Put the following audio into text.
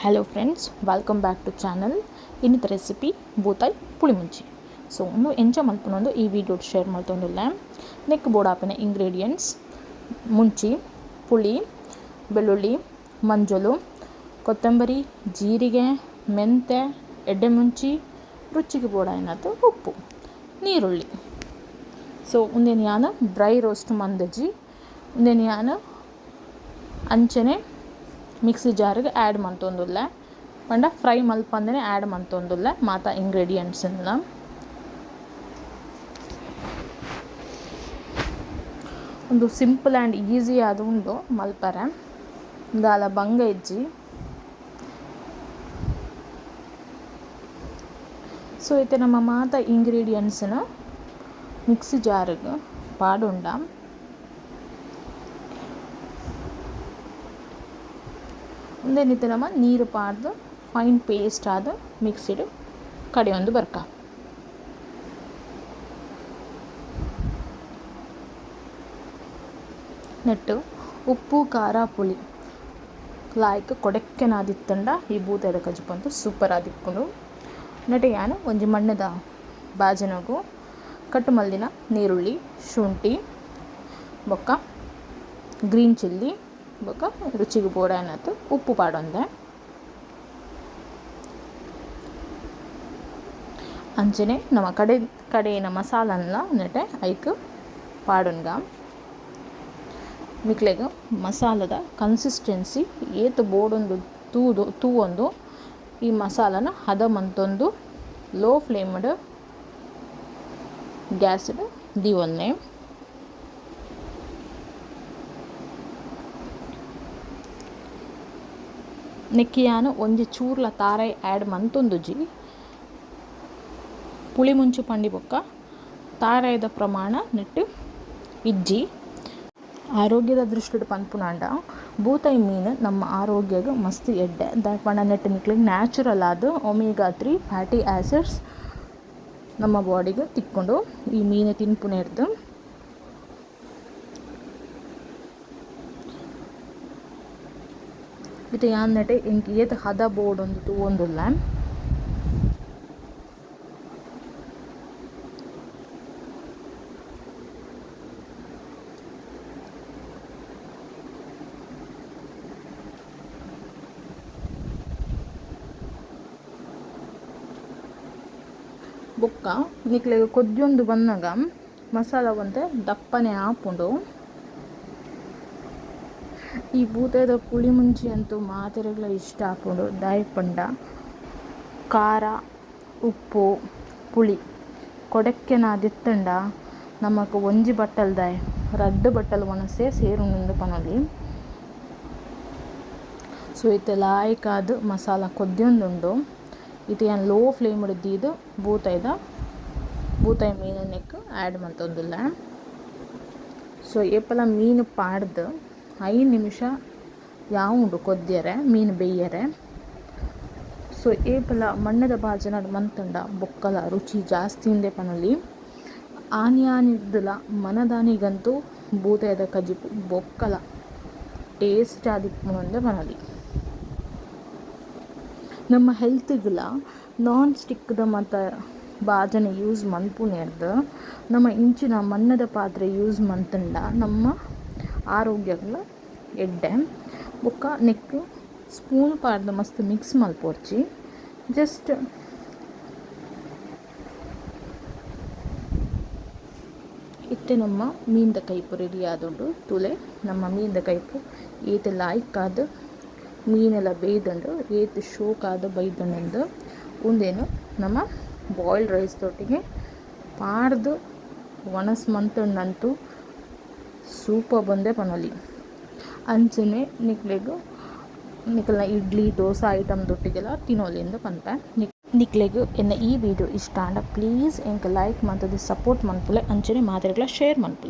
Hello friends, welcome back to channel. ಇನ್ನಿತ recipe ಬೂತಾಯಿ Pulimunchi. So ಉಂದು ಎಂಚ ಮಲ್ಪುನೊಂದು ಈ ವಿಡಿಯೋ ಶೇರ್ ಮಲ್ತೊಂದುಲ್ಲೆ. ನೆಕ್ ಬೋಡಾಪಿನ ಇಂಗ್ರೀಡಿಯೆಂಟ್ಸ್: ಮುಂಚಿ, ಪುಳಿ, ಬೆಳ್ಳುಳ್ಳಿ, ಮಂಜೊಲು, ಕೊತ್ತಂಬರಿ, ಜೀರಿಗೆ, ಮೆಂತೆ, ಎಡ್ಡೆ ಮುಂಚಿ, ರುಚಿಗೆ ಬೋಡಾಯಿನತ್ ಉಪ್ಪು, ನೀರುಳ್ಳಿ. ಸೊ ಉಂದೆನ್ ಯಾನ್ ಡ್ರೈ ರೋಸ್ಟ್ ಮಂದಜಿ. ಉಂದೆನ್ ಯಾನ್ ಅಂಚನೆ ಮಿಕ್ಸಿ ಜಾರಿಗೆ ಆ್ಯಡ್ ಮಂತೊಂದುಲ್ಲೆ. ಪಂಡ ಫ್ರೈ ಮಲ್ಪಂದನೆ ಆ್ಯಡ್ ಮಂತೊಂದುಲ್ಲೆ ಮಾತ ಇಂಗ್ರೀಡಿಯೆಂಟ್ಸ್ಲ. ಉಂದು simple and easy ಆದ್ ಉಂಡು ಮಲ್ಪರೆ. ದಾಲ ಬಂಗ ಇಜ್ಜಿ. ಸೊ ಇತ್ತೆ ನಮ್ಮ ಮಾತ ಇಂಗ್ರೀಡಿಯೆಂಟ್ಸ್ನ ಮಿಕ್ಸಿ ಜಾರಿಗೆ ಪಾಡುಂಡ. ಉಂದೆನ್ ಇತ್ತೆ ನಮ ನೀರು ಪಾಡ್ದು ಫೈನ್ ಪೇಸ್ಟ್ ಆದ್ ಮಿಕ್ಸಿಡ್ ಕಡೆಯೊಂದು ಬರ್ಕ. ನೆಟ್ಟು ಉಪ್ಪು, ಖಾರ, ಪುಳಿ ಲಾಯ್ಕ್ ಕೊಡೆಕ್ಕೆನಾದಿತ್ತಂಡ ಈ ಬೂತಾಯಿದ ಕಜಿಪಂತು ಸೂಪರ್ ಆದಿಪ್ಪುಂಡು. ನೆಟೆ ಯಾನ್ ಒಂಜಿ ಮಣ್ಣುದ ಬಾಜನೊಗು ಕಟ್ ಮಲ್ದಿನ ನೀರುಳ್ಳಿ, ಶುಂಠಿ ಬೊಕ್ಕ ಗ್ರೀನ್ ಚಿಲ್ಲಿ ಬೊಕ್ಕ ರುಚಿಗ್ ಬೋಡಾಯಿನತ್ ಉಪ್ಪು ಪಾಡೊಂದೆ. ಅಂಚನೆ ನಮ ಕಡೆ ಕಡೆಯಿನ ಮಸಾಲನ್ಲ ನೆಟೆ ಐಕ್ ಪಾಡೊನ್ಗ. ನಿಕ್ಲೆಗ್ ಮಸಾಲದ ಕನ್ಸಿಸ್ಟೆನ್ಸಿ ಏತ್ ಬೋಡೊಂದು ತೂದು ತೂವೊಂದು ಈ ಮಸಾಲನ ಹದ ಮಂತೊಂದು ಲೋ ಫ್ಲೇಮ್ಡ್ ಗ್ಯಾಸ್ಡ್ ದೀವೊನ್ಲೆ. ನೆಕ್ಕ್ ಯಾನ್ ಒಂಜಿ ಚೂರ್ಲ ತಾರಾಯಿ ಆ್ಯಡ್ ಮಂತೊಂದುಜಿ. ಪುಳಿ ಮುಂಚಿ ಪಂಡಿ ಬೊಕ್ಕ ತಾರಾಯಿದ ಪ್ರಮಾಣ ನೆಟ್ಟ್ ಇಜ್ಜಿ. ಆರೋಗ್ಯದ ದೃಷ್ಟಿಡ್ ಪನ್ಪುನಾಂಡ ಬೂತಾಯಿ ಮೀನು ನಮ್ಮ ಆರೋಗ್ಯಗ್ ಮಸ್ತ್ ಎಡ್ಡೆ. ದಾಯೆ ಪಂಡ ನೆಟ್ಟ್ ನಿಕ್ಲೆಗ್ ನ್ಯಾಚುರಲ್ ಆದ್ omega 3 fatty acids ನಮ್ಮ ಬಾಡಿಗ್ ತಿಕ್ಕುಂಡು ಈ ಮೀನು ತಿನ್ಪುನೆರ್ದ್. ಇತ್ತೆ ಯಾನ್ ನೆಟೆ ಎಂಕ್ ಏತ್ ಹದ ಬೋಡೊಂದು ತೂವೊಂದುಲ್ಲೆ. ಬೊಕ್ಕ ನಿಕ್ಲೆಗ್ ಕೊದ್ಯೊಂದು ಬನ್ನಗ ಮಸಾಲ ಒಂತೆ ದಪ್ಪನೆ ಆಪುಂಡು. ಈ ಬೂತಾಯಿದ ಪುಳಿ ಮುಂಚಿ ಅಂತೂ ಮಾತೆರೆಗ್ಲ ಇಷ್ಟ ಆಪುಂಡು. ದಾಯೆ ಪಂಡ ಖಾರ, ಉಪ್ಪು, ಪುಳಿ ಕೊಡೆಕ್ಕೆನಾದಿತ್ತುಂಡ ನಮಕ್ ಒಂಜಿ ಬಟ್ಟಲ್ ದಾಯೆ ರಡ್ಡ್ ಬಟ್ಟಲ್ ವನಸೇ ಸೇರುಂಡು ಪನೊಲಿ. ಸೊ ಇತ್ತೆ ಲಾಯ್ಕಾದ್ ಮಸಾಲ ಕೊದ್ಯೊಂದುಂಡು. ಇತ್ತೆ ಯಾನ್ ಲೋ ಫ್ಲೇಮ್ ದೀದ್ ಬೂತಾಯಿ ಮೀನು ನೆಕ್ಕ್ ಆ್ಯಡ್ ಮಂತೊಂದುಲ್ಲೆ. ಸೊ ಏಪಲ ಮೀನು ಪಾಡ್ದು 5 ನಿಮಿಷ ಯಾವುಂಡು ಕೊದ್ಯರೆ, ಮೀನು ಬೇಯರೆ. ಸೊ ಏಪಲ ಮಣ್ಣದ ಬಾಜನಡ್ ಮಂತುಂಡ ಬೊಕ್ಕಲ ರುಚಿ ಜಾಸ್ತಿ ಇಂದೆ ಪನೊಲಿ. ಆನಿ ಆನಿರ್ದುಲ ಮನದಾನಿಗಂತೂ ಬೂತಾಯಿದ ಕಜಿಪು ಬೊಕ್ಕಲ ಟೇಸ್ಟ್ ಆದಿಪ್ಪುಂಡು ಪನೊಲಿ. ನಮ್ಮ ಹೆಲ್ತ್ಗ್ಲ ನಾನ್ ಸ್ಟಿಕ್ದ ಮಾತ ಬಾಜನ ಯೂಸ್ ಮನ್ಪುನೆರ್ದ್ ನಮ್ಮ ಇಂಚಿನ ಮಣ್ಣದ ಪಾತ್ರೆ ಯೂಸ್ ಮಂತುಂಡ ನಮ್ಮ ಆರೋಗ್ಯಗ್ಲ ಎಡ್ಡೆ. ಬೊಕ್ಕ ನೆಕ್ಕ್ ಸ್ಪೂನ್ ಪಾಡ್ದ್ ಮಸ್ತ್ ಮಿಕ್ಸ್ ಮಲ್ಪೊಡ್ಚಿ. ಜಸ್ಟ್ ಇತ್ತೆ ನಮ್ಮ ಮೀನ್ದ ಕೈಪು ರೆಡಿ ಆದುಂಡು. ತೂಲೆ, ನಮ್ಮ ಮೀನ್ದ ಕೈಪು ಏತ್ ಲಾಯ್ಕಾದ್ ಮೀನೆಲ ಬೇಯ್ದುಂಡು, ಏತ್ ಶೋಕಾದ್ ಬೈದುಂಡು. ಉಂದೇನು ನಮ್ಮ ಬಾಯ್ಲ್ಡ್ ರೈಸ್ ದೊಟ್ಟಿಗೆ ಪಾಡ್ದು ವನಸ್ ಮಂತುಂಡಂತೂ ಸೂಪರ್ ಬಂದೆ ಪನೊಲಿ. ಅಂಚನೆ ನಿಕ್ಲೆಗ್ ನಿಕಲ್ನ ಇಡ್ಲಿ, ದೋಸೆ ಐಟಮ್ ದೊಟ್ಟಿಗೆಲ ತಿನೊಲಿ ಪನ್ಪೆ. ನಿಕ್ಲೆಗ್ ಎನ್ನ ಈ ವಿಡಿಯೋ ಇಷ್ಟ ಆಂಡ ಪ್ಲೀಸ್ ಎಂಕ್ ಲೈಕ್ ಮಂತುದು ಸಪೋರ್ಟ್ ಮನ್ಪುಲೆ. ಅಂಚನೆ ಮಾತೆರೆಗ್ಲ ಶೇರ್ ಮನ್ಪುಲೆ.